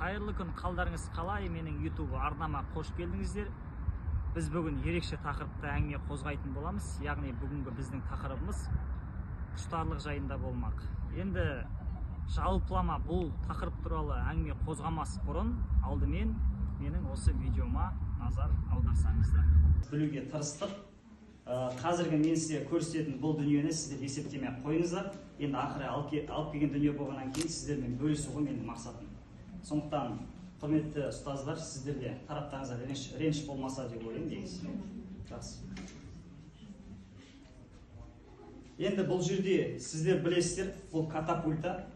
Қайырлы күн, қалдарыңыз қалай? Менің YouTube арнама қош келдіңіздер. Біз бүгін ерекше тақырыпта әңгіме қозғайтын боламыз. Яғни бүгінгі біздің тақырыбымыз құштарлық жайында болмақ. Енді жалпылама бұл тақырып туралы әңгіме қозғамас бұрын алдымен менің осы видеома назар аударсаңыздар. Білуге тырыстық. Қазіргі мен сізге көрсететін бұл дүниені сіздер есептемей қойыңыздар. Енді ақыры алып келген дүние болғаннан кейін сіздермен бөлісу ғой менің мақсатым. Сондықтан құрметті ұстаздар, сіздер де тараптарыңызда реніш болмаса деп ойлаймын негізі. Жақсы. Енді бұл жерде сіздер білесіздер, бұл катапульта.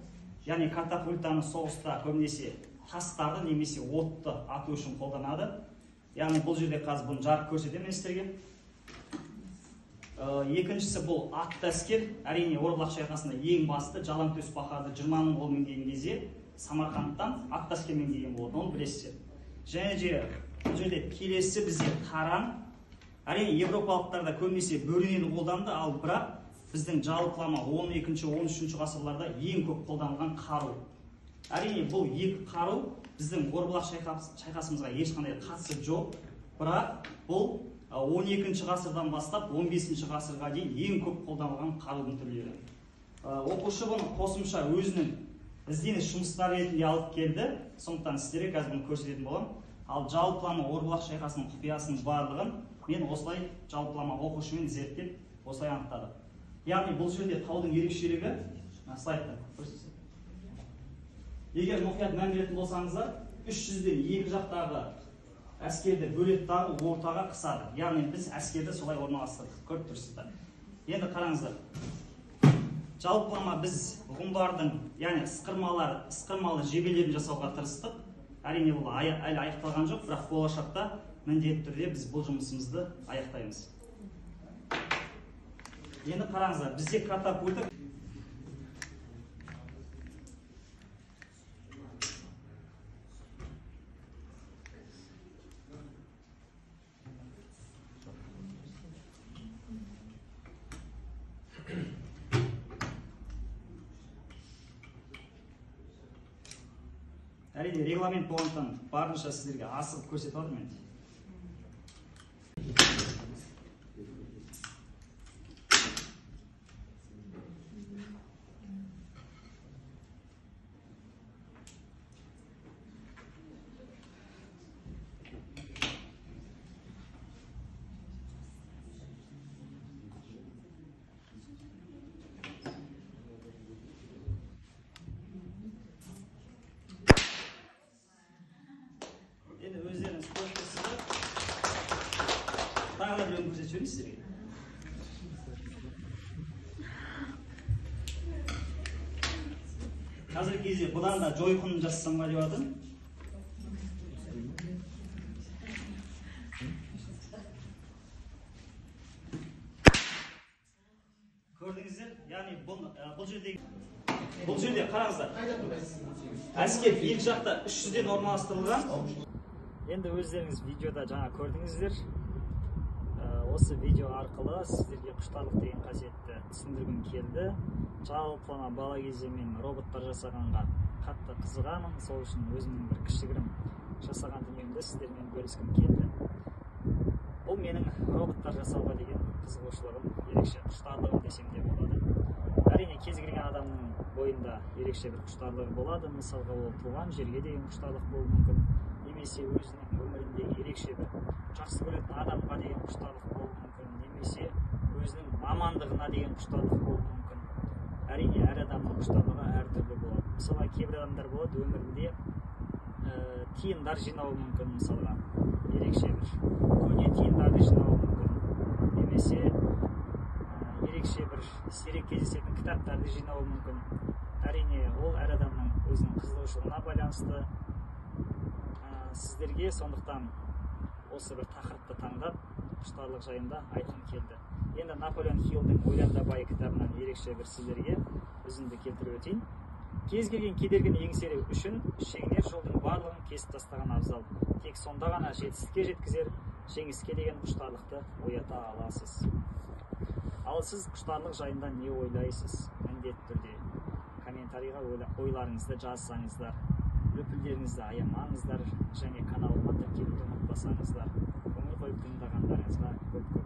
Яғни катапультаны соғыста көбінесе тастарды немесе отты ату үшін қолданады. Яғни бұл жерде қазір бұны жарып көрсетемін сіздерге. Екіншісі бұл атты әскер. Әрине Орбұлақ шайқасында ең басты Жалаңтөс баһадүр 20 мың қолмен келген кезде Самарқандтан атты әскермен келген болатын, оны білесіздер. Және де бұл жерде келесі бізде таран. Әрине европалықтар да көбінесе бөренені қолданды, ал бірақ біздің жалпылама 12-ші, 13-ші ғасырларда ең көп қолданылған қару. Әрине бұл екі қару біздің Орбұлақ шайқасымызға ешқандай қатысы жоқ, бірақ бұл 12-ші ғасырдан бастап 15-ші ғасырға дейін ең көп қолданылған қарудың түрлері. Оқушы бұны қосымша өзінің ізденіс жұмыстары ретінде алып келді. Сондықтан сіздерге қазір бұны көрсететін боламын. Ал жалпылама Орбұлақ шайқасының құпиясының барлығын мен осылай жалпылама оқушымен зерттеп осылай анықтадым. Яғни бұл жерде таудың ерекшелігі, слайдта көрсетсем. Егер мұқият мән беретін болсаңыздар, 300-ден екі жақтағы әскерді бөледі дағы ортаға қысады. Яғни біз әскерді солай орналастырдық, көріп тұрсыздар. Енді қараңыздар. Жалпылама біз ғұндардың, яғни ысқырмалы жебелерін жасауға тырыстық. Әрине бұл әлі аяқталған жоқ, бірақ болашақта міндетті түрде біз бұл жұмысымызды аяқтаймыз. Енді қараңыздар, бізде катапульта. Әрине регламент болғандықтан барынша сіздерге асығып көрсетіп жатырмын енді. Енді өздеріңіз көріп тұрсыздар. Тағы да біреуін көрсетіп жіберейін сіздерге. Қазіргі кезде бұдан да жойқынын жасасам ба деп жатырмын. Көрдіңіздер, яғни бұл жерде қараңыздар. Әскер екі жақта 300-ден орналастырылған. Енді өздеріңіз видеода жаңа көрдіңіздер. Осы видео арқылы сіздерге құштарлық деген қасиетті түсіндіргім келді. Жалпылама бала кезде мен роботтар жасағанға қатты қызығамын. Сол үшін өзімнің бір кішігірім жасаған дүниемді сіздермен бөліскім келді. Бұл менің роботтар жасауға деген қызығушылығым, ерекше құштарлығым десем де болады. Әрине кез келген адамның бойында ерекше бір құштарлығы болады. Мысалға ол туған жерге деген құштарлық болуы мүмкін, немесе өзінің өмірінде ерекше бір жақсы көретін адамға деген құштарлық болуы мүмкін, немесе өзінің мамандығына деген құштарлық болуы мүмкін. Әрине әр адамның құштарлығы әртүрлі болады. Мысалға кейбір адамдар болады өмірінде тиындар жинауы мүмкін, мысалға ерекше бір көне тиындарды жинауы мүмкін, немесе ерекше бір сирек кездесетін кітаптарды жинауы мүмкін. Әрине ол әр адамның өзінің қызығушылығына байланысты. Сіздерге сондықтан осы бір тақырыпты таңдап құштарлық жайында айтқым келді. Енді Наполеон Хиллдің «Ойлан да бай» кітабынан ерекше бір сіздерге үзінді келтіріп өтейін. Кез келген кедергіні еңсеру үшін шегінер жолдың барлығын кесіп тастаған абзал. Тек сонда ғана жетістікке жеткізер, жеңіске деген құштарлықты оята аласыз. Ал сіз құштарлық жайында не ойлайсыз? Міндетті түрде комментарийға ойларыңызды жазсаңыздар. Лүпілдеріңізді аямаңыздар және каналыма тіркелуді ұмытпасаңыздар. Көңіл қойып тыңдағандарыңызға көп көп